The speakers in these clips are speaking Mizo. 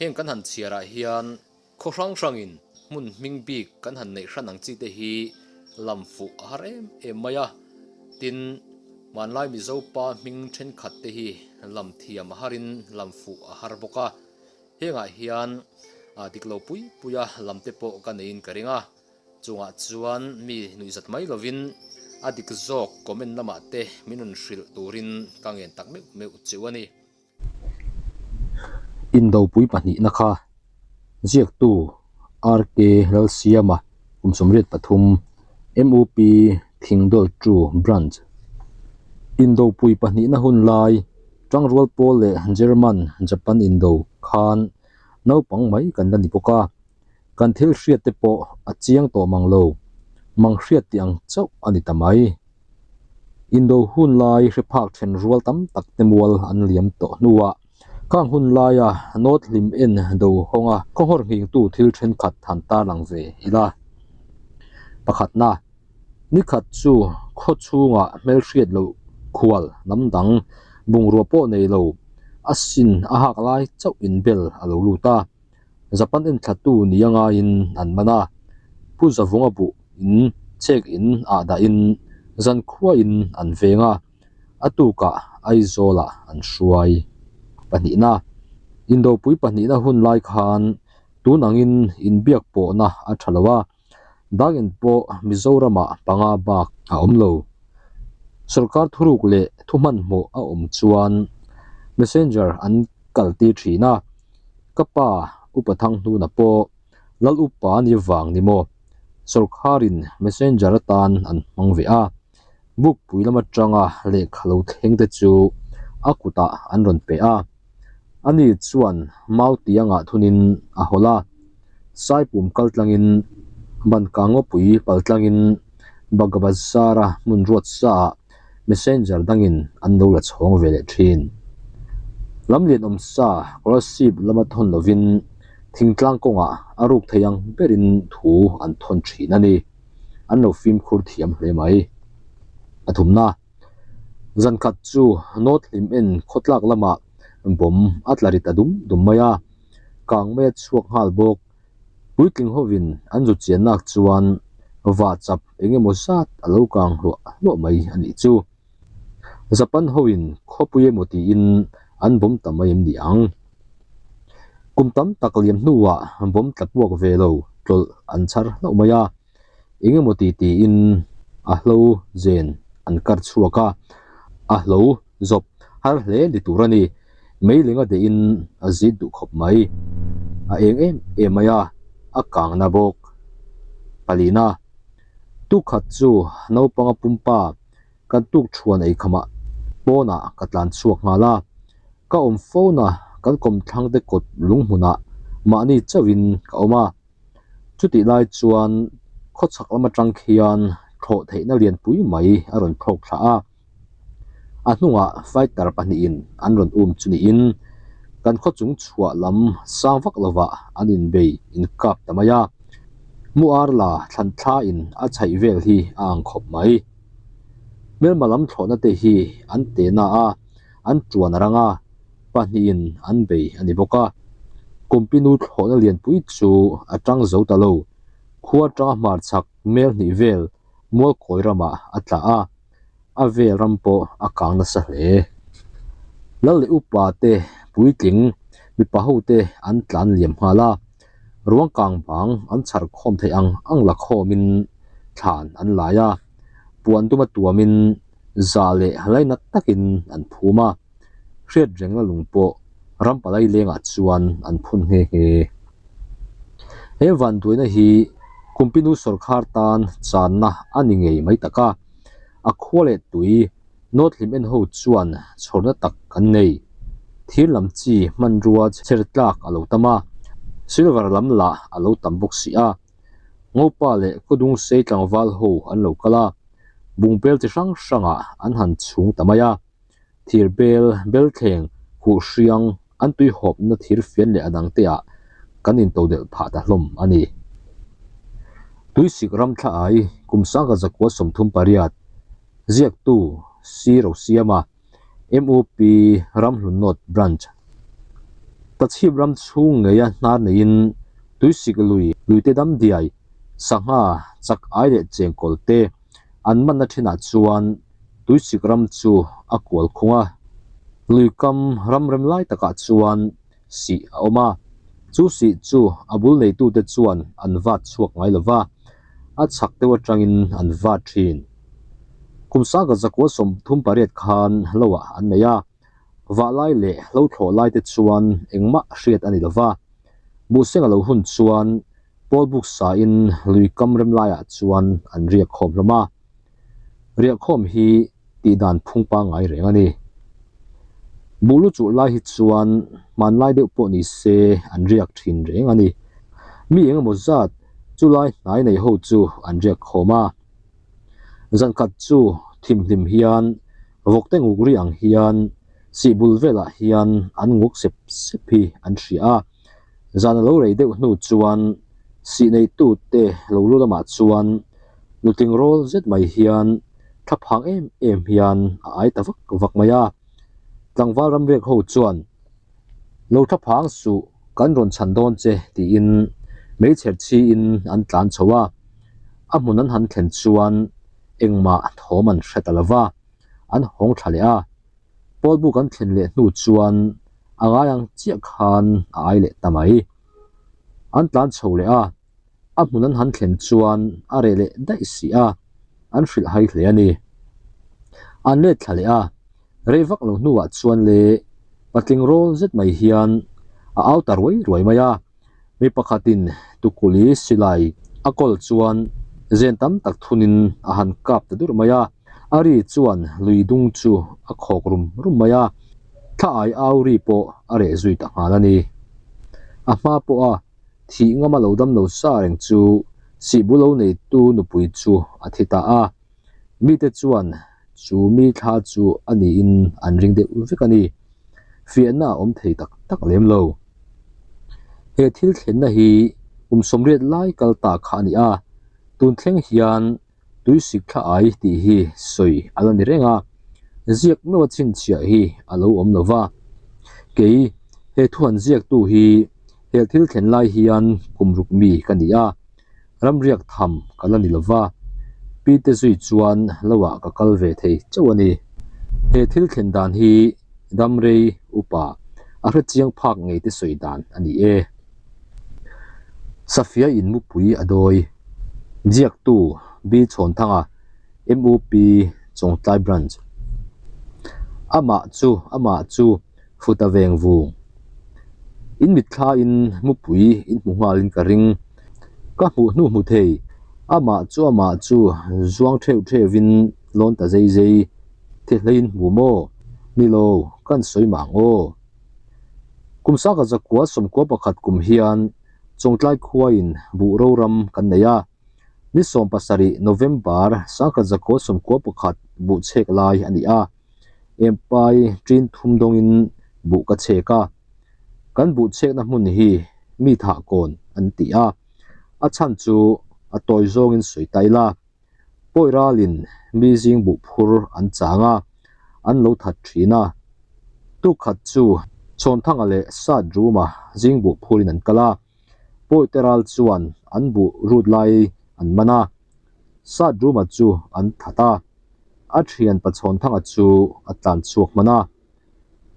Heng kan han chhiarah hian khaw hrang hrangin hmun hming bik kan han neih hran ang chi te hi lam fuh a har em em mai a. Tin, hmanlai Mizo pa hming thenkhat te hi lam thiam a harin lam fuh a har bawk a. Hengah hian dik lo pui puia lam te pawh ka neiin ka ring a. Chungah chuan mi nuihzat mai lovin a dik zawk comment lamah te min rawn hrilh turin ka ngen tak meuh meuh cheu a ni. Indopui pahnihna kha ziaktu RK Lalsiama kum 83 MUP Thingdawl Two Branch Indopui pahnihna hun lai Tangrual pawl leh German Japan indo khan naupang mai kan la ni bawk a. Kan thil hriat te pawh a chiang tawh mang lo, mang hriat tih ang chauh a ni ta mai. Indo hun lai hre phak then rual tam tak te mual an liam tawh hnuah khang hun laia North hlim en do hawnga khawngawr nghingtu thil thenkhat han tarlang ve ila. Pakhatna, nikhat chu khaw chhungah hmelhriat loh khual hnam dang bungrua pawh nei lo, a sin a hak lai chauh inbel a lo lut a. Japan enthlatu ni a ngaiin an man a, Pu Zavunga buh in chek in ah dahin zankhuain an veng a, a tukah Aizawlah an hruai. Pahnihna, Indopui pahnihna hun lai khan tun angin inbiak pawhna a tha lo a, Dangin pawh Mizoramah panga bak a awm lo. Sorkar thuruk leh thu hmanhmawh a awm chuan messenger an kaltir thin a, ka pa Upa Thanghnuna pawh Lal Upa ni vang ni maw? Sorkarin messenger atan an hmang ve a, bukpui lam atanga lehkha lo thleng te chu a kutah an rawn pe a. Ani chuan mau tiangah thunin a hawlh a, Saipum kal tlangin Banka ngawpui pal tlangin Bagabazara hmun ruat saah messenger dangin an lo la chhawng ve leh thin. Lamlian awm sa Kolasib lama thawn lovin thingtlang kawngah a ruk thei ang berin thu an thawn thin a ni. An lo fimkhur thiam hle mai. A thumna. Zan khat chu North hlim en khawtlak lamah bomb a tla ri ta dum dum mai a, kang mai a chhuak nghal bawk. Puitling hovin an zu chiannak chuan vah chap eng emaw zat a lo kang hluah hluah mai a nih chu. Japan hoin khawpui emaw tiin an bomb ta mai em ni ang? Kum tam tak liam hnuah bomb tla puak ve lo tlawlh an chhar hlauh mai a. Eng emaw ti tiin a hlo zen an kar chhuak a, a hlo zawp har hle ni tur a ni. Meiling a dehin a zit duh khawp mai. A eng em em mai a, a kangna bawk. Palina, Tukhat chu naupanga pumpa kan tuk thuan ei khamah pawnah ka tlan chhuak nghal a, ka awm fona kan kawmthlangte kawt lunghmunah mahni chauhin ka awm a. Chutih lai chuan khawchhak lam atang khian thlawh theihna lianpui mai a rawn thlawk thla a, a hnungah fighter pahnihin an rawn um chu niin kan khawchung chhuah lam sang vak lovah an inbei inkap ta mai a, mu ar la thlan thlain a chhaih vel hi a ang khawp mai. Hmelma lam thlawhna te hi an te na a, an tuan a rang a. pahnihin an bei a ni bawk a, Kumpinu thlawhna lianpui chu a tang zo ta lo, khua tanga hmarchhak mel hnih vel Mualkawi ramah a tla a, a vel ram pawh a kang nasa hle. Lal leh upa te puitling mipa hote an tlan liam nghal a, ruang kang bang an chhar khawm theih ang ang la khawmin thlan an lai a, puan duma tuamin zah leh lainat takin an phum a. Hriat rengna lung pawh ram palai lengah chuan an phun nghe nghe. He vanduaina hi Kumpinu sawrkhar tan channa a ni ngei mai tak a, a khua leh tui North hlim en ho chuan chhawrna tak an nei. Thir lam chi hmanrua chher tlak a lo tam a, silver lam lah a lo tam bawk si a. Ngopa leh Kawdungsei tlangval ho an lo kal a, bungbel chi hrang hrangah an han chhung ta mai a. Thir bel, belthleng, huh hriang, an tui hawpna thir fian leh a dangte ah kan intodelh phah ta hlawm a ni. Tuisik ram thla ai kum sangkhat zakua 38, ziaktu C. Rosiama, MUP Ramhlun North Branch. Tachhip ram chhung ngeia hnar neiin tuisik lui, luite dam diai, sangha, chak ai leh chengkawl te an manna thinah chuan tuisik ram chu a kual khung a. Lui kam ram rem lai takah chuan sih a awm a, chu sih chu a bul neitute chuan an vat chhuak ngai lo va, a chhak deuh atangin an vat thin. Kum sangkhat zakua 38 khan loah an nei a, vah lai leh hlo thlawh lai te chuan engmah hriat a ni lo va, buhseng a lo hun chuan pawl buk sain lui kam rem laiah chuan an riak khawm hlawm a, riah khawm hi tih dan phung pangngai reng a ni. Buh lu chuh lai hi chuan hmanlai deuh pawh ni se an riak thin reng a ni. Mi eng emaw zat chu lai hnai nei ho chu an riak khawm a. Zan khat chu thimhlim hian vawkte nguk ri ang hian sih bul velah hian an nguk sep sep hi an hria a. Zan a lo rei deuh hnu chuan sih neitute lo lu lamah chuan nutling rawl zet mai hian thlaphang em em hian a ai ta vak vak mai a. Tlangval ramriak ho chuan, Lo thlaphang suh, kan rawn chhan dawn che tiin meichher chhiin an tlan chho a. A hmun an han thlen chuan engmah thawm an hre ta lo va, an hawng thla leh a. Pawl buk an thlen leh hnu chuan a ngai ang chiah khan a ai leh ta mai. An tlan chho leh a, a hmun an han thlen chuan a reh leh daih si a, an hrilh hai hle a ni. An let thla leh a, rei vak lo hnuah chuan le patling rawl zet mai hian a au ta ruai ruai mai a. Mi pakhatin tukuli silai a kawl chuan zen tam tak thunin a han kap ta dur mai a, a ri chuan lui dung chu a khawk rum rum mai a, thla ai au ri pawh a reh zui ta nghal a ni. A hma pawha thih ngama lo dam lo sa reng chu sihbu lo neitu nupui chu a thi ta a, mite chuan chu mi thla chu a niin an ring deuh vek a ni. Fiahna a awm thei tak tak lem lo. He thil thlenna hi kum 80 lai kal ta kha a ni a, tun thleng hian tuisik thla ai tih hi sawi a la ni reng a, ziak meuha chhinchhiah hi a lo awm lo va. Kei, he thu han ziaktu hi he thil thlen lai hian kum ruk mi ka ni a, ramriak tham ka la ni lo va, pi te zui chuan loah ka kal ve thei chauh a ni. He thil thlen dan hi damrei upa a hre chiang phak ngei te sawi dan a ni e. Safia in mupui a dawi. Ziaktu B Chhawnthanga, MUP Chawngtlai Branch. Amah chu amah chu futa veng vung. In mitthlain mupui in hmu nghalin ka ring. Ka hmuh hnu hmu thei. Amah chu amah chu zuang theuh theuhin lawn ta zei zei. Thi hleiin hmu maw? Ni lo, kan sawi mah ang aw. Kum sangkhat zakua 91 kum hian Chawngtlai khuain buh roram kan nei a. Ni 17 November 1991 buh chhek lai a ni a. Empai ṭin thum dawngin buh ka chhek a. Kan buh chhekna hmun hi mi thah kawn an ti a. A chhan chu a tawi zawngin sawi ta ila. Pawi ralin mi zing buh phur an chang a, an lo that thin a. Tukkhat chu Chhawnthanga leh Sat Ruma zing buh phurin an kal a. Pawite ral chuan an buh rut lai an man a, Sat Ruma chu an that a. A thian pa Chhawnthanga chu a tlan chhuak hman a.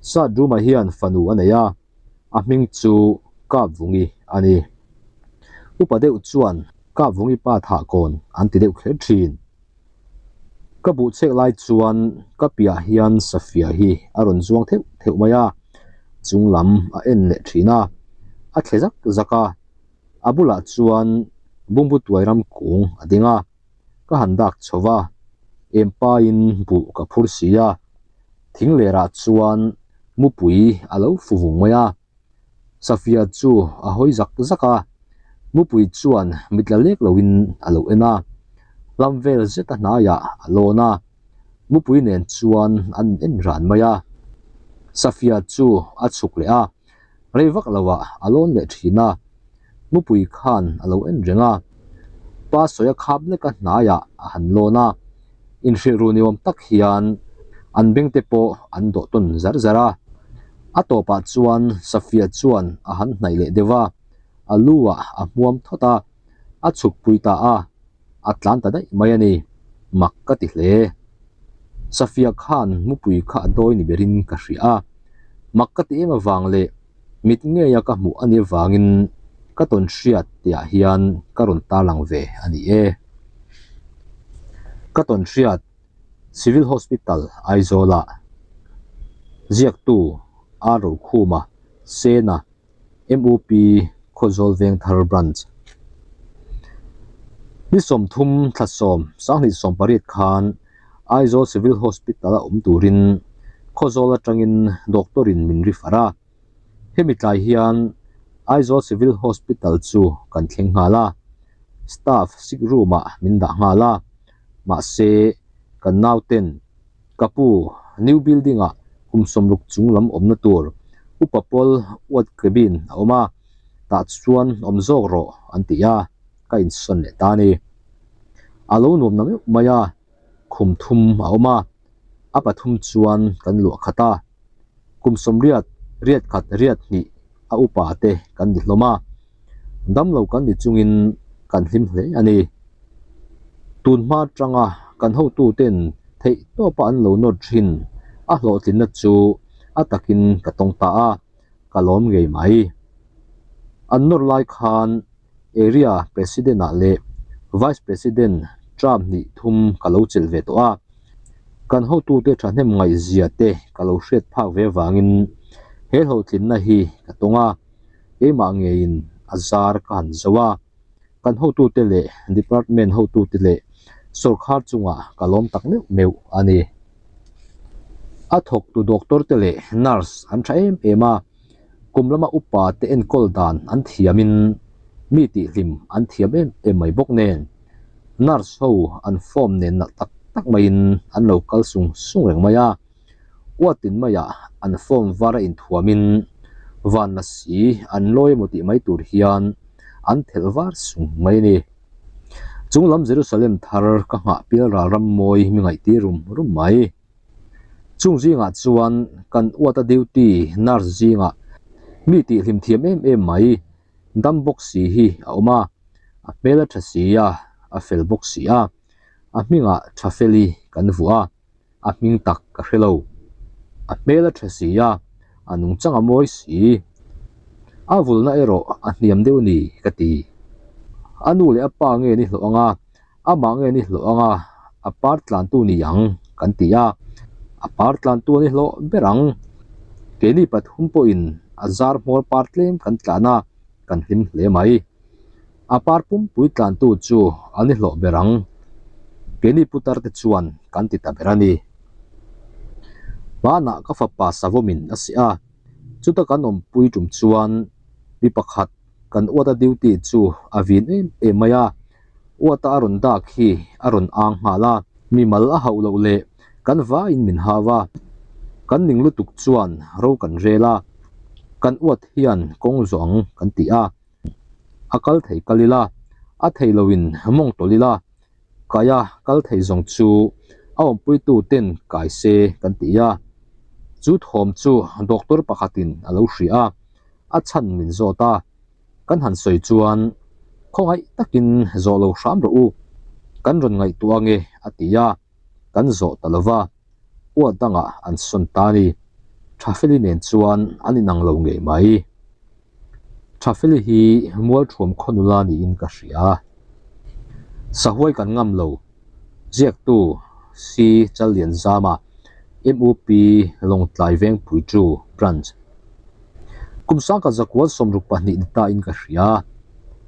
Sat Ruma hian fanu a nei a, a hming chu Kapvungi a ni. Upa deuh chuan Kapvungi pa thah kawn an ti deuh kher thin. Ka buh chhek lai chuan ka piah hian Safia hi a rawn zuang theuh theuh mai a, chung lam a en leh thin a, a thle zak zak a. A bulah chuan bungbu tuai ram kung a ding a, ka han dak chho va, em pain buh ka phur si a, thing lerah chuan mupui a lo fu vung mai a. Safia chu a hawi zak zak a, mupui chuan mit la lek loin a lo en a, hlam vel zet a hnaiah a lawn a, mupui nen chuan an in en ran mai a. Safia chu a chhuk leh a, rei vak loah a lawn leh thin a, mupui khan a lo en reng a, pa sawi a khap lek a hnaiah a han lawn a, inhrilh ru ni awm tak hian an beng te pawh an dawh tawn zar zar a. A tawpah chuan Safia chuan a han hnaih leh deuh a, a lu ah a hmuam thawt a, a chhuk pui ta a, a tlan ta daih mai a ni, mak ka ti hle. Safia khan mupui kha a dawi ni berin ka hria a, mak ka ti em avang leh mit ngeia ka hmuh a nih avangin ka tawn hriat tihah hian ka rawn tarlang ve a ni e. Ka tawn hriat Civil Hospital Aizawlah ziaktu R Rokhuma Sena MUP Khawzawl Vengthar Branch Ni 30 thla 10 2018 khan Aizawl Civil Hospital a awm turin Khawzawl atangin doctor in min refer a. Hemi tlai hian Aizawl Civil Hospital chu kan thleng nghal a, staff sick room ah min dah nghal a. Mahse kan nauten Ka pu, new building ah kum 60 chung lam awmna tur Upa Paul ward cabin a awm a, tah chuan awm zawk rawh an ti a, ka insawn leh ta a ni. A lo nuam na meuh mai a, khum thum a awm a, a pathum chuan kan luah khat a, kum 80, riat khat riat hnih a upa te kan ni hlawm a, damlo kan ni chungin kan hlim hle a ni. Tun hma atanga kan hotuten theih tawpa an lo nawt thin a hlawhtlinna chu a takin ka tawng ta a, ka lawm ngei mai. An nawr lai khan Area President ah leh Vice President term hnih thum ka lo chelh ve tawh a, kan hotute thahnem ngaihzia te ka lo hriat phak ve avangin he hlawhtlinna hi ka tawng a, keimah ngeiin a zar ka han zo a, kan hotute leh department hotute leh sawrkhar chungah ka lawm tak meuh meuh a ni. A thawktu doctor te leh nurse an tha em em a, kum lama upa te enkawl dan an thiamin mi tihhlim an thiam em em mai bawk nen nurse ho an form nen nalh tak tak maiin an lo kal sung sung reng mai a, uatin maiah an form var a inthuamin van la si an lawi emaw tih mai tur hian an thelh var sung mai a ni. Chung lam Jerusalem thar ka nghah pial ral ram mawi mi ngaihtir rum rum mai. Chung zingah chuan kan uata duty nurse zingah mi tihhlim thiam em em mai dam bawk si hi a awm a, a hmel a tha si a, a fel bawk si a, a hmingah Thafeli kan vuah a, a hming tak ka hre lo. A hmel a tha si a, a nungchang a mawi si. A vulna erawh a hniam deuh ni ka ti. A nu leh a pa nge ni hlawh anga Amah nge ni hlawh anga a par tlantu ni ang kan ti a, a par tlantu a ni hlawh ber ang. Keini pathum pawhin a zar hmawr par tlem kan tlan a, kan hlim hle mai. A par pumpui tlantu chu a ni hlawh ber ang. Keini putar te chuan kan ti ta ber a ni. Hmanah ka fapa Savawmin a seh a, chuta kan awmpui tum chuan mi pakhat kan uata duty chu a vin em em mai a. Uata a rawn dak hi a rawn ang nghal a, mimal a hauh loh leh kan vaiin min hau a, kan ning lutuk chuan ro kan rel a, kan uat hian kawng zawh ang kan ti a, a kal thei kal ila, a thei loin mawng tawlh ila, kaia kal thei zawng chu a awmpuitu ten kai se kan ti a, chu thawm chu doctor pakhatin a lo hria a, a chhan min zawt a. Kan han sawi chuan, Khawngaih takin zawh lo hram rawh u, kan rawn ngaihtuah ange a ti a, kan zawh ta lo va, uat dangah an sawn ta a ni. Thafeli nen chuan an inang lo ngei mai. Thafeli hi Mualthuam khaw nula niin ka hria. Sahuai kan ngam lo. Ziaktu C. Challianzama, MUP Lawngtlai Vengpui Chu Branch. Kum sangkhat zakual 62 ni tain ka hria.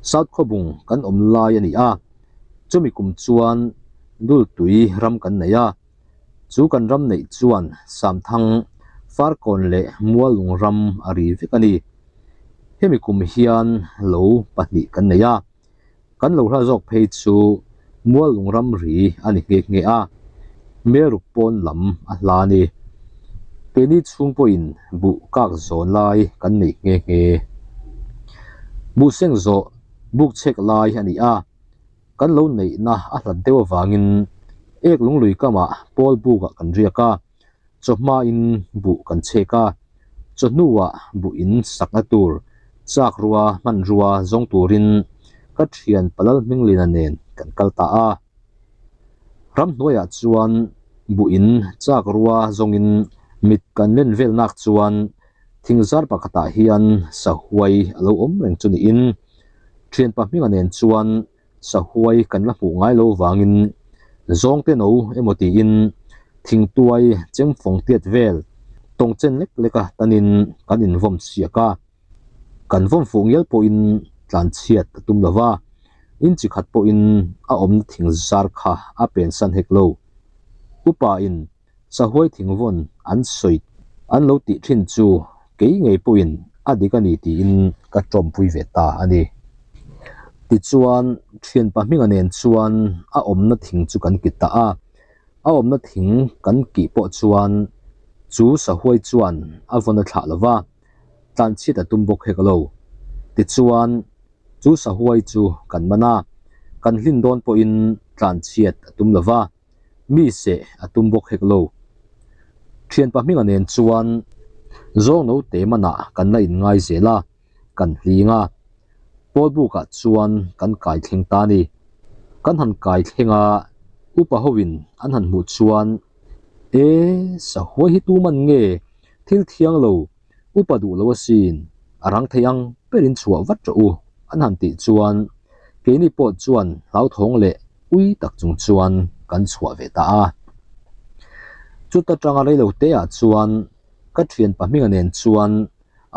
South Khawbung kan awm lai a ni a, chumi kum chuan Dultui ram kan nei a. Chu kan ram neih chuan Samthang, Farkawn leh Muallung ram a ri vek a ni. Hemi kum hian lo pahnih kan nei a. Kan lo hla zawk phei chu Muallung ramri a ni nghe nghe a, Meruk pawn lam a hla a ni. Keini chhung pawhin buh kak zawn lai kan nei nghe nghe. Buh seng zawh buk chhek lai a ni a, kan lo neihna a hlat deuh avangin ek lunglui kamah pawl bukah kan riak a, chawhmain buh kan chhek a. Chawhnuah buh in sakna tur chak rua hmanrua zawng turin ka thian Palal Hminglina nen kan kal ta a. Ramhnuaiah chuan buh in chak rua zawngin mit kan len vel nak chuan thingzar pakhatah hian sahuai a lo awm reng chu niin thianpa Hminga nen chuan Sahuai kan la hmuh ngai lo vangin zawngte no emaw tiin thingtuai chemfawng tiat vel tawng chen lek lek a tanin kan invawm chhiak a. Kan vawm fuh ngial pawhin tlan chhiat a tum lo va, in chi khat pawhin a awmna thing zar kha a pensan hek lo. Upa in Sahuai thingvawn an sawi an lo tih thin chu kei ngei pawhin a dik a ni tiin ka tawmpui ve ta a ni. Tichuan, thianpa hminga nen chuan a awmna thing chu kan kit ta a, a awmna thing kan kih pawh chuan chu sahuai chuan a vawn a thlah lo va, tlanchhiat a tum bawk hek lo. Tichuan, chu sahuai chu kan man a, kan hlin dawn pawhin tlanchhiat a tum lo va. Mi seh a tum bawk hek lo. Thianpa hminga nen chuan zawng note manah kan la inngai zel a, kan hling a. Pawl bukah chuan kan kai thleng ta a ni. Kan han kai thleng a, upa hoin an han hmuh chuan, E, sahuai hi tu man nge thil thiang lo Upa duh lo asin, a rang thei ang berin chhuah vat rawh u, an han tih chuan keini pawh chuan hlauthawng leh ui tak chung chuan kan chhuah ve ta a. Chuta tanga reilo te ah chuan ka thian pahminga nen chuan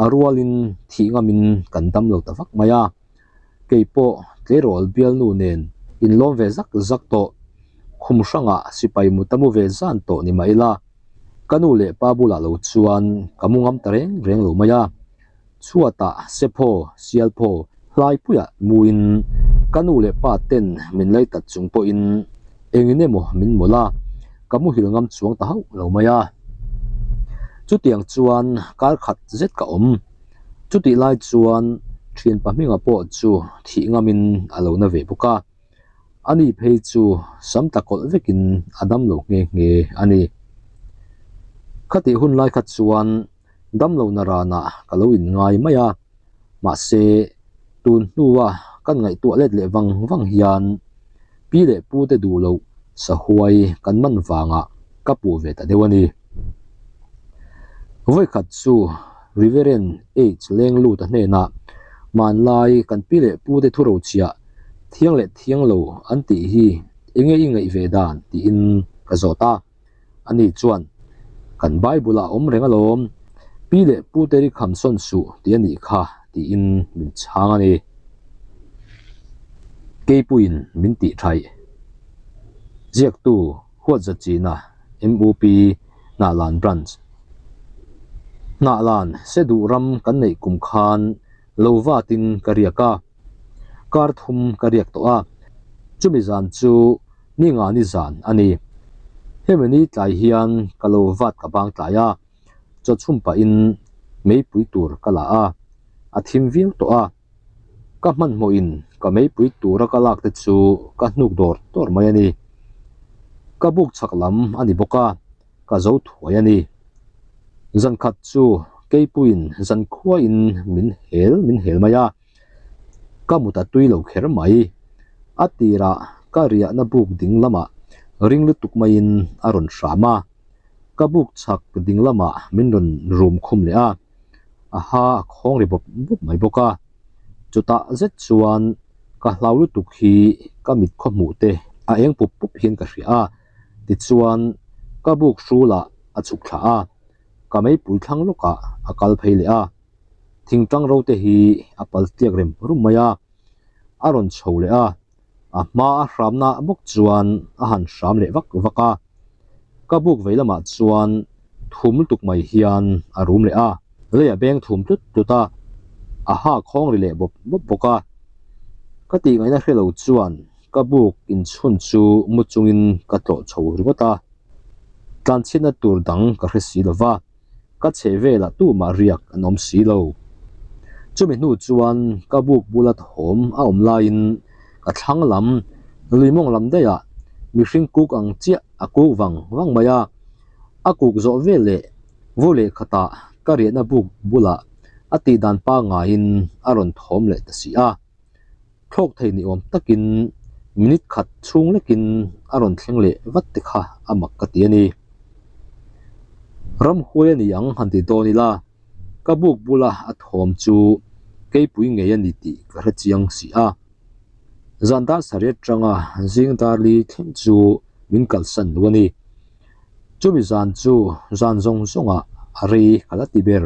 a rualin thih ngamin kan dam lo ta vak mai a, kei pawh tleirawl bialnu nen inlawm ve zak zak tawh, khum hrangah sipai mut a mu ve zan tawh ni mah ila, Ka nu leh pa bulah lo chuan ka mu ngam ta reng reng lo mai a, chhuatah sephaw, sialphaw, hlaipuiah muin ka nu leh pa ten min lei tat chung pawhin engin emaw min mawlh a, ka muhil ngam chuang ta hauh lo mai a. Chutiang chuan kar khat zet ka awm. Chutih lai chuan thianpa hminga pawh chu thih ngamin a lo na ve bawk a. Ani phei chu sam tla kawlh vekin a dam lo nghe nghe a ni. Khatih hun lai kha chuan dam lo na ranah ka lo inngai mai a, mahse tun hnua kan ngaihtuah let leh vang vang hian pi leh pu te duh loh sahuai kan man vangah ka puh ve ta deuh a ni. Vawikhat chu Reverend H Lengluta hnenah hmanlai kan pi leh pu te thurochhiah Thiang leh thiang lo an tih hi enge i ngaih ve dan tiin ka zawt a. Ani chuan, Kan Bible ah awm reng alawm, pi leh pu te ri kham sawn suh tih a nih kha tiin min chhang a ni. Keipuiin min tih thaih. Ziaktu Huatzachina, MUP, Hnahlan Branch. Hnahlan se duh ram kan neih kum khan lo vatin ka riak a. Kar thum ka riak tawh a, chumi zan chu ni nga ni zan a ni. Hemi ni tlai hian ka lo vat ka bang tlai a, chaw chhum pahin meipui tur ka la a, a thim viau tawh a. Ka hmanhmawhin ka meipui tura ka lak te chu ka hnuk dawr dawr mai a ni. Ka buk chhak lam a ni bawk a, ka zo thuai a ni. Zan khat chu keipuiin zan khuain min hel min hel mai a, ka mut a tui lo kher mai. A tirah ka riahna buk ding lamah ring lutuk maiin a rawn hram a, ka buk chhak ding lamah min rawn rum khum leh a, a ha a khawng ri bawp bawp mai bawk a. Chutah zet chuan ka hlau lutuk hi ka mit khaw hmuh te a eng pup pup hian ka hria a. Tichuan, ka buk hrulah a chhuk thla a, ka meipui thlang lawkah a kal phei leh a. Thingtang ro te hi a pal tliak rem rum mai a, a rawn chho leh a, a hma a hramna bawk chuan a han hram leh vak vak a. Ka buk vei lamah chuan thum lutuk mai hian a rum leh a, lei a beng thum tlut tlut a, a ha khawng ri leh bawp bawp bawk a. Ka tih ngaihna hre lo chuan Ka buk inchhun chu mu chungin ka tlawh chho ringawt a, tlanchhiatna tur dang ka hre si lo va, ka chheh velah tumah riak an awm si lo. Chumi hnu chuan ka buk bula thawm a awm laiin ka thlang lam, lui mawng lam daihah mihring kuk ang chiah a kuk vang vang mai a, a kuk zawh veleh vu leh khatah ka. ka riahna buk bulah a tihdan pangaiin a rawn thawm leh ta si a. Thlawk thei ni awm takin minute khat chhung lekin a rawn thleng leh vat te kha a mak ka ti a ni. Ramhuai a ni ang han ti dawn ila, ka buk bula a thawm chu keipui ngei a ni tih ka hre chiang si a. Zan dar sarih atanga zing dar li thleng chu min kalsan lo a ni. Chumi zan chu zan zawng zawngah a rei ka la ti ber.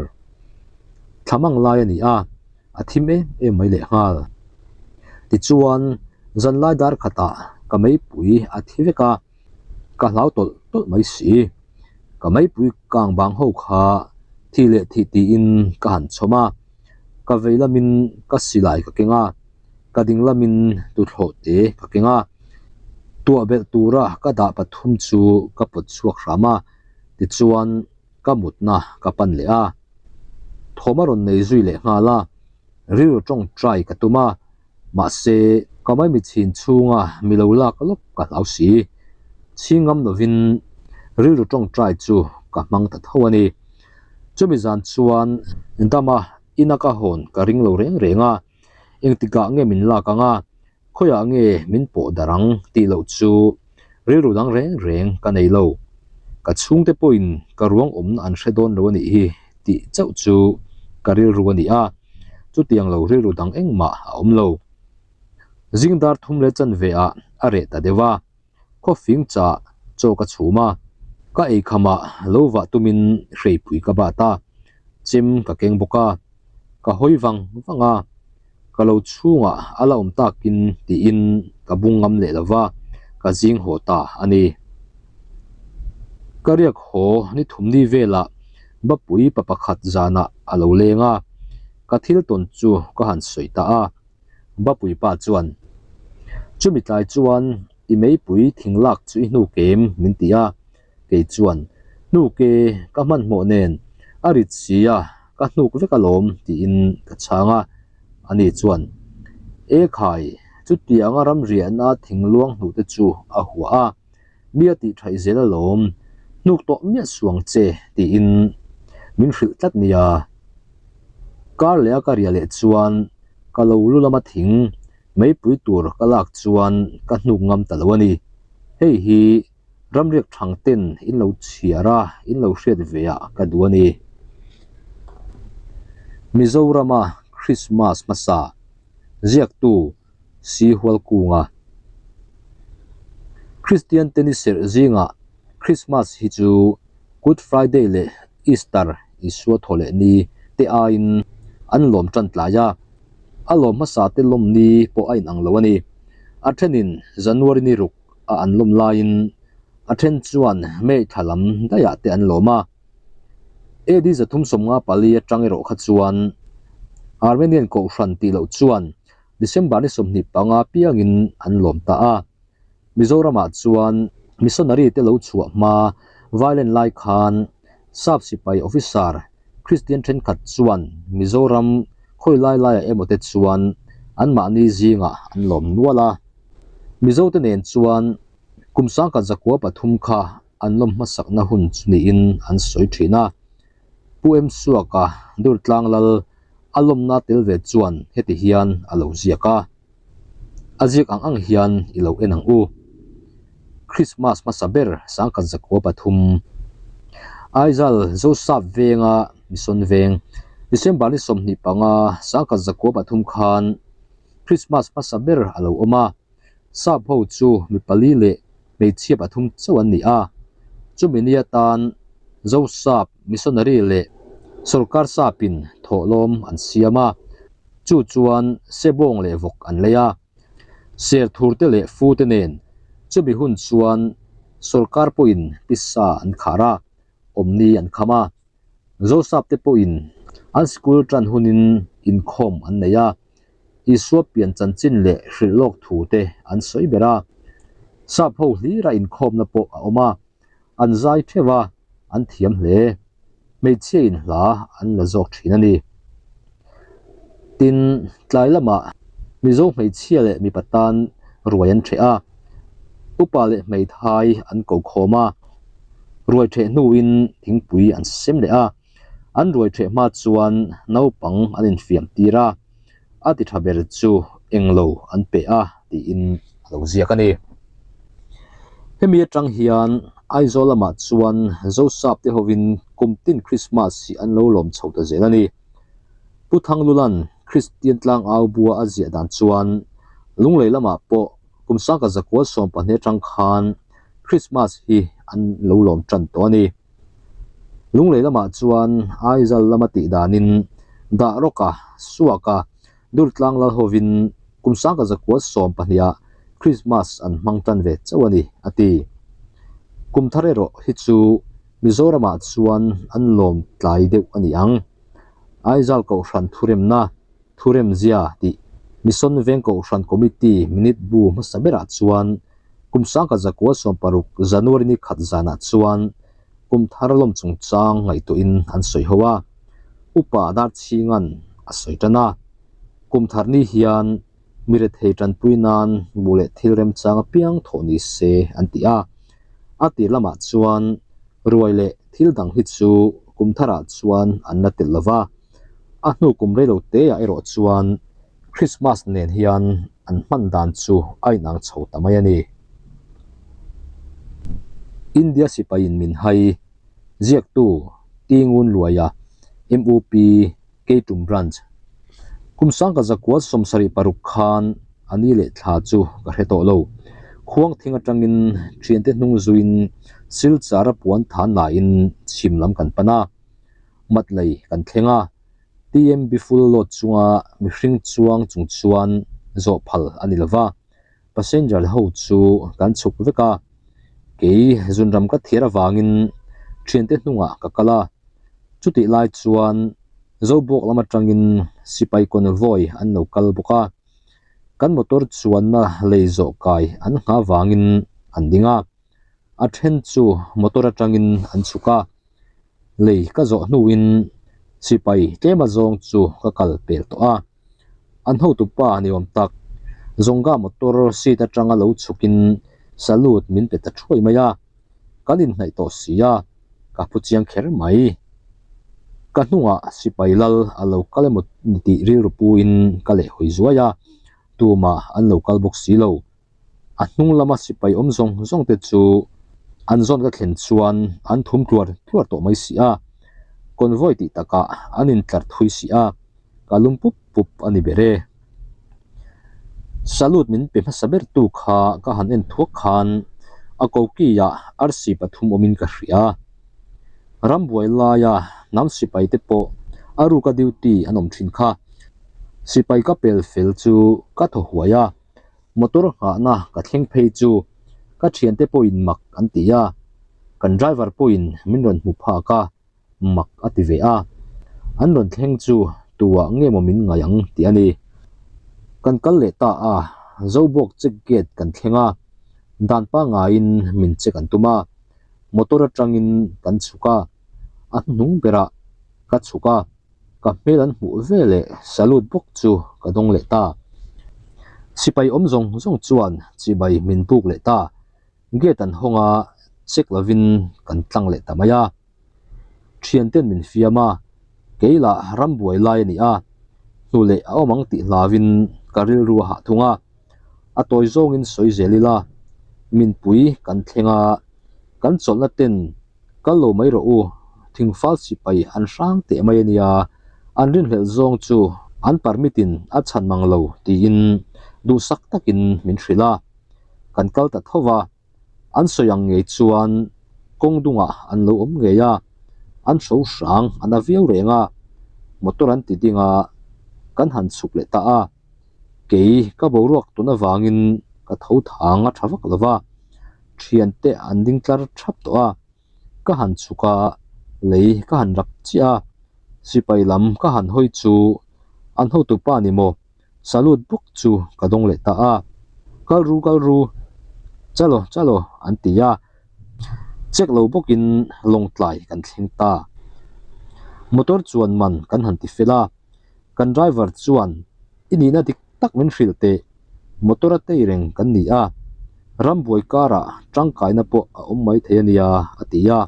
Thlamang lai a ni a, a thim em em mai leh nghal. Tichuan, zanlai dar khatah ka meipui a thi vek a, ka hlau tawlh tawlh mai si. Ka meipui kang bang ho kha thi leh thih tiin ka han chhawm a, ka vei lamin ka silai ka keng a, ka ding lamin tuthlawh te ka keng a. Tuah belh tura ka dah pathum chu ka pawt chhuak hram a, tichuan ka mutna ka pan leh a. Thawm a rawn nei zui leh nghal a, rilru tawngtai ka tum a, mahse ka maimi chhin chhunga mi lo lak lawk ka hlau si. Chhing ngam lovin rilru tawngtai chu ka hmang ta tho a ni. Chumi zan chuan dama ina ka hawn ka ring lo reng reng a, engtikah nge min lak ang a, khawiah nge min pawh darh ang tih loh chu rilru dang reng reng ka nei lo. Ka chhungte pawhin ka ruang awmna an hre dawn lo a nih hi tih chauh chu ka rilru a ni a, chutiang lo rilru dang engmah a awm lo. Zing dar thum leh chanve ah a reh ta deuh a. Khawfing chah chaw ka chhum a, ka eikhamah lo vah tumin hreipui ka bat a, chem ka keng bawk a, ka hawi vang vang a, ka lo chhungah a la awm takin tiin ka bung ngam leh lo va, ka zing haw ta a ni. Ka riak haw ni thumni velah Bapui pa pakhat zanah a lo leng a, ka thil tawn chu ka han sawi ta a. Bapui pa chuan, Chumi tlai chuan i meipui thing lak chu i hnuk em? min ti a. Kei chuan, Hnuk e, ka hmanhmawh nen a rit si a, ka hnuk vek alawm tiin ka chhang a. Ani chuan, E khai, chutianga ramriahna thing luang hnuh te chu a huah a. Mi a tih thaih zel alawm, hnuk tawh miah suang che tiin min hrilh tlat nia. Kar leh a ka riah leh chuan ka lo lu lama thing meipui tur ka lak chuan ka hnuk ngam ta lo a ni. Hei hi ramriak thang ten in lo chhiar a, in lo hriat ve ah ka duh a ni. Mizorama Krismas hmasa ziaktu si Hualkunga. Kristian te ni serh zingah Krismas hi chu Good Friday leh Easter, Isua thaw leh ni, te aiin an lawm tan tlai a, a lawm hmasa te lawm ni pawh a inang lo a ni. A thenin January ni ruk a an lawm laiin a then chuan May thla lam daihah te an lawm a. AD 354 atang erawh kha chuan Armenian Kohhran tih loh chuan December ni 25 piangin an lawm ta a. Mizoramah chuan missionary te lo chhuah hma violent lai khan Sap sipai officer Christian thenkhat chuan Mizoram khawi lai laiah emaw te chuan anmahni zingah an lawm nual a. Mizo te nen chuan kum sangkhat zakua pathum kha an lawm hmasakna hun chu niin an sawi thin a. Pu Em Suaka Durtlang Lal a lawmna tel ve chuan heti hian a lo ziak a, A ziak ang ang hian i lo en ang u. Krismas hmasa ber sangkhat zakua pathum Aizal Zosap venga Mission veng December ni 25 sangkhat zakua pathum khan Krismas hmasa ber a lo awm a. Sap ho chu mi pali leh hmeichhia pathum chauh an ni a, chumi ni atan Zosap missionary leh sawrkar sapin thawhlawm an siam a, chu chuan sebawng leh vawk an lei a, serthur te leh fu te nen chumi hun chuan sawrkar pawhin pisa an khar a, awmni an kham a, Zosap te pawhin an sikul tan hunin inkhawm an nei a. Isua pian chanchin leh hrilh lawk thu te an sawi ber a. Sap ho hlira inkhawmna pawh a awm a, an zai theuh a, an thiam hle. Hmeichhia in hla an la zawk thin a ni. Tin, tlai lamah Mizo hmeichhia leh mipa tan ruai an ṭheh a, upa leh hmeithai an ko khawm a, ruai ṭheh hnuin thingpui an sem leh a. An ruai ṭheh hma chuan naupang an infiam tir a, a ti ṭha ber chu englo an pe a tiin a lo ziak a ni. Hemi aṭang hian Aizawl lamah chuan Zosap te hovin kum tin Krismas hi an lo lawm chho ta zel a ni. Pu Thanglulan Kristian tlangau bua a ziah dan chuan Lunglei lamah pawh kum sangka zakua 12 aṭang khan Krismas hi an lo lawm ṭan tawh a ni. Lunglei lamah chuan Aizal lama tih danin Dahrawka, Suaka, Durtlang lal hovin kum sangka zakua 12 ah Krismas an hmang tan ve chauh a ni, a ti. Kum thar erawh hi chu Mizoramah chuan an lawm tlai deuh a ni ang. Aizal Kohhran thuremna, Thuremzia tih Mission Veng Kohhran Committee minute bu hmasa berah chuan kum sangkhat zakua 60 January ni khat zanah chuan kum thar lawm chungchang ngaihtuahin an sawi ho a, Upa Darchhinga'n a sawi tan a. Kum thar ni hian mi rethei tanpui nan buh leh thil remchang apiang thawh ni se an ti a. A tir lamah chuan ruai leh thil dang hi chu kum tharah chuan an la telh lo va, a hnu kum reilo teah erawh chuan Christmas nen hian an hman dan chu a inang chho ta mai a ni. India sipaiin min hai ziaktu Tingun Luaia, MUP, Keitum Branch. Kum sangka zakua 76 khan a ni leh thla chu ka hre tawh lo. Khuang thing atangin thiante hnung zuiin Silchar a puan than laiin chhim lam kan pan a, Matlei kan thleng a, TMB full load chunga mihring chuang chung chuan zawh phal a ni lova, passenger ho chu kan chhuk vek a, kei zunram ka thiar avangin thiante hnungah ka kal a, chutih lai chuan Zobawk lam atangin sipai convoy an lo kal bawk a, kan motor chuanna lei zawh kai an nghah vangin an ding a, a then chu motor atangin an chhuk a, lei ka zawh hnuin sipai tlem azawng chu ka kal pel tawh a, an hotupa ni awm tak Zonga motor seat atanga lo chhukin salute min pe ta thuai mai a, kan inhnaih tawh si a, ka phu chiang kher mai. Ka hnungah sipai lal a lo kal emaw ni tih rilru puin ka leh hawi zuai a, tumah an lo kal bawk si lo. A hnung lama sipai awm zawng zawng te chu an zawn ka thlen chuan an thum tluar tluar tawh mai si a, convoy tih takah an intlar thui si a, ka lum pup pup a ni ber e. Salute min pe hmasa ber tu kha ka han en thuak khan a koki ah arsi pathum awmin ka hria. Rambuai laia hnam sipai te pawh a ruka duty an awm thin kha. Sipai ka pel fel chu ka thaw huai a, motor nghahna ka thleng phei chu ka thiante pawhin mak an ti a, kan driver pawhin min rawn hmu phak a. mak a ti ve a, an rawn thleng chu tuah nge maw min ngai ang tih a ni. Kan kal leh ta a, Zobawk check gate kan thleng a, dan pangaiin min check an tum a, motor atangin kan chhuk a, a hnuhnung berah ka chhuk a, ka hmel an hmuh ve leh salute bawk chu ka dawng leh ta. Sipai awm zawng zawng chuan chibai min buk leh ta. Gate an hawng a, check lovin kan tlang leh ta mai a. Thianten min fiam a, kei lah ram buai lai a ni a, hnu leh a awm ang tih hlauin ka rilru a hah thung a. A tawi zawngin sawi zel ila, minpui kan thleng a, kan chawlhna ten kal lo mai rawh u, thingfal sipai an hrang teh mai a nia, an rinhlelh zawng chu an permit in a chhan mang lo tiin duhsak takin min hrilh a. Kan kal ta tho va, an sawi ang ngei chuan kawng dungah an lo awm ngei a, an hro hrang a na viau reng a, motor an ti ding a, kan han chhuk leh ta a, kei ka boruak tun avangin ka tho thang a tha vak lo va, thiante an ding tlar thap tawh a, ka han chhuk a, lei ka han rap chiah a, sipai lam ka han hawi chu an hotupa ni maw? Salute bawk chu ka dawng leh ta a, Kal ru kal ru, chalo chalo an ti a, check lo bawkin lawngtlai kan thleng ta. Motor chuan man kan han ti fel a, kan driver chuan i nihna dik tak min hrilh teh, motor a tei reng kan ni a, rambuai karah tangkaina pawh a awm mai thei a nia a ti a,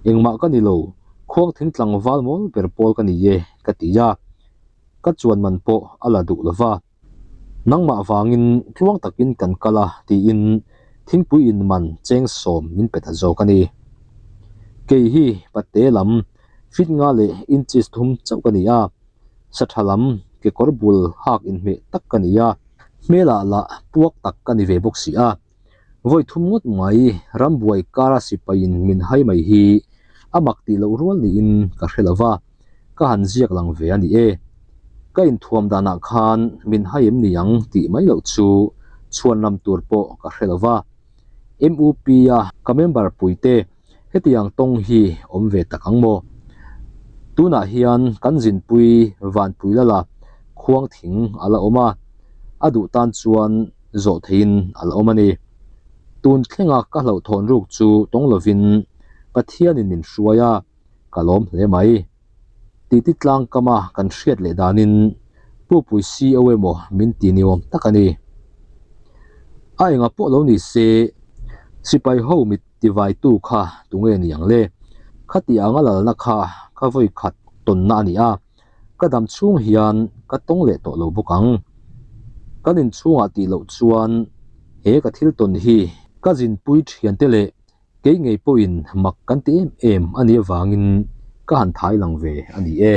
engmah ka ni lo. Khuangthing tlangval mawl ber pawl ka ni e ka ti a, ka chuan man pawh a la duh lo va. Nangmah vangin tluang takin kan kal a tiin thingpui in man cheng sawm min pe ta zawk a ni. Kei hi pate lam fit nga leh inches thum chauh ka ni a, sa tha lam kekawr bul hak inhmeh tak ka ni a, hmelah lah puak tak ka ni ve bawk si a. Vawi thum ngawt mai rambuai kara sipaiin min hai mai hi a mak tih loh rual niin ka hre lo va, ka han ziak lang ve a ni e. Ka inthuam danah khan min hai em ni ang tih mai loh chu chhuan lam tur pawh ka hre lo va. MUP a ka member puite hetiang tawng hi awm ve tak ang maw? Tunah hian kan zinpui Vanpui Lala khuang thing a la awm a, a duh tan chuan zawh theihin a la awm a ni. Tun thlenga ka hlauhthawn ruk chu tawng lovin Pathianin min hruai a, ka lawm hle mai. Titi tlang kama kan hriat leh danin Pupui CO emaw min ti ni awm tak a ni. A enga pawh lo ni se, sipai ho mit tivaitu kha tunge ni ang le? Khati anga lalna kha ka vawi khat tawnna a ni a, ka dam chhung hian ka tawng leh tawh lo bawk ang. Kan inchhungah tih loh chuan he ka thil tawn hi ka zinpui thiante leh kei ngei pawhin mak kan ti em em a nih avangin ka han thai lang ve a ni e.